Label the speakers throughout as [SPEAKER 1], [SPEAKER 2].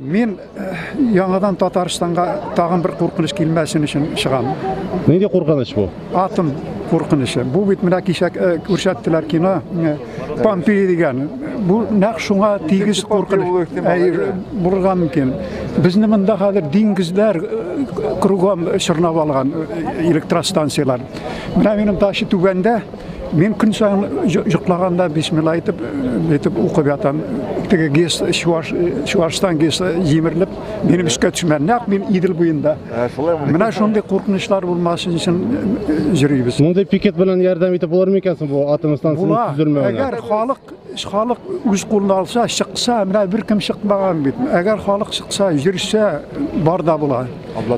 [SPEAKER 1] Мин яңадан Татарстанга тагын бер куркыныч килмәсен өчен чыгам.
[SPEAKER 2] Нинди куркыныч бу?
[SPEAKER 1] Атом куркынычы. Бу бит менә кичә күрсәттеләр кино Помпеи дигән. Бу нәкъ шуңа тигез куркыныч булырга мөмкин. Безне монда хәзер диңгезләр кругом чорнап алган электростанцияләр. Менә минем дача түбәндә. Мин көн саен йоклаганда бисмилла әйтеп, әйтеп укып ятам. Теге ГЭС, Чуаш, Чуашстан ГЭС җимерелеп, минем өскә төшмә. Нәкъ мин Идел буенда. Менә шундый куркынычлар булмасын өчен йөрибез.
[SPEAKER 2] Мондый пикет белән ярдәм итеп булыр микән соң бу атом станциясенең төзелмәвенә?
[SPEAKER 1] Әгәр халык халык үз кулына алса, чыкса, менә беркем чыкмаган бит. Әгәр халык чыкса, йөрсә, бар да була.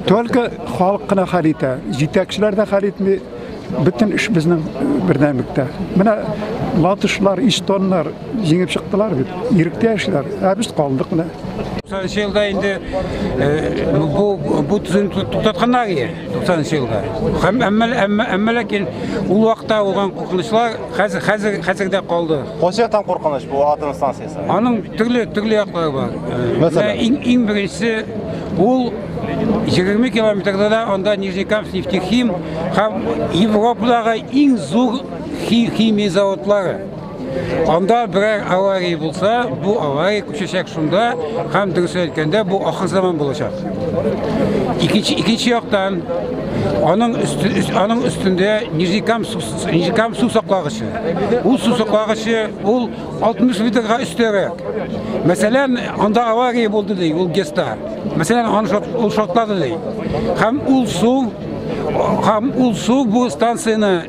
[SPEAKER 1] Только халык кына хәл итә. Җитәкчеләр дә хәл итми. Бөтен эш безнең бердәмлектә. Менә латышлар, эстоннар җиңеп чыктылар бит. Иректә яшиләр. Ә без калдык менә.
[SPEAKER 3] 90 елда инде бу төзүне туктатканнар иде, 90 елда. Һәм әмма ләкин ул вакытта булган куркынычлар хәзер хәзер хәзер дә калды.
[SPEAKER 2] Кайсы яктан куркыныч бу атом станциясе?
[SPEAKER 3] Аның төрле төрле яклары бар. Мәсәлән, иң беренчесе ул 20 километрда да анда Нижнекамск нефтехим һәм Европадагы иң зур химия заводлары. Анда берәр авария булса, бу авария күчәчәк шунда, һәм дөрес әйткәндә, бу ахыр заман булачак. Икенче яктан, аның аның өстендә Нижнекамск Нижнекамск су саклагычы. Ул су саклагычы, ул 60 метрга өстәрәк. Мәсәлән, анда авария булды ди, ул ГЭСта. Мәсәлән, аны ул шартлады ди. Һәм ул су һәм ул су бу станцияне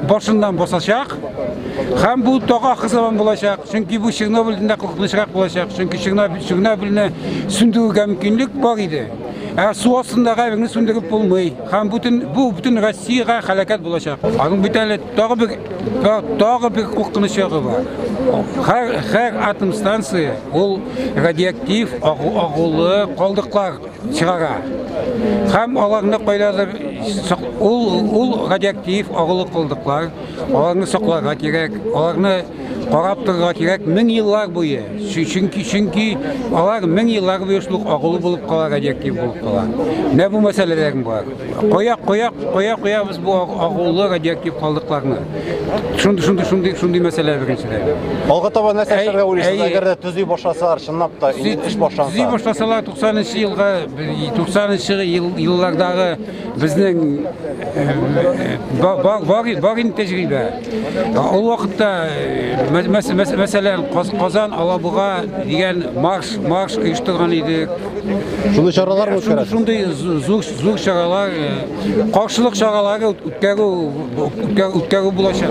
[SPEAKER 3] башыннан басачак. Һәм бу тагы ахыр заман булачак. Чөнки бу Чернобыльдән дә куркынычрак булачак. Чөнки Чернобыльне сүндерүгә мөмкинлек бар иде. Ә су астындагы әйберне сүндереп булмый. Һәм бөтен бу бөтен Россиягә һәлакәт булачак. Аның бит әле тагы бер куркыныч ягы бар. Һәр атом станция ул радиоактив агулы калдыклар чыгара. Һәм аларны кайдадыр ул радиоактив агулы калдыклар, аларны сакларга кирәк, аларны карап торырга кирәк мең еллар буе. Чөнки алар мең еллар буе шул агулы булып кала, радиоактив булып кала. Менә бу мәсьәләләрем бар. Кая куябыз бу агулы радиоактив калдыкларны? Шундый мәсьәлә беренчедән.
[SPEAKER 2] Алга таба нәрсә эшләргә уйлыйсыз, әгәр дә төзи башласалар, чынлап та эш башланса?
[SPEAKER 3] Төзи башласалар, 90 елга, 90 еллардагы безнең бар инде тәҗрибә. Ул вакытта, мәсәлән, Казан Алабуга дигән марш оештырган идек.
[SPEAKER 2] Шундый чаралар үткәрәсез?
[SPEAKER 3] Шундый зур чаралар, каршылык чаралары үткәрү булачак.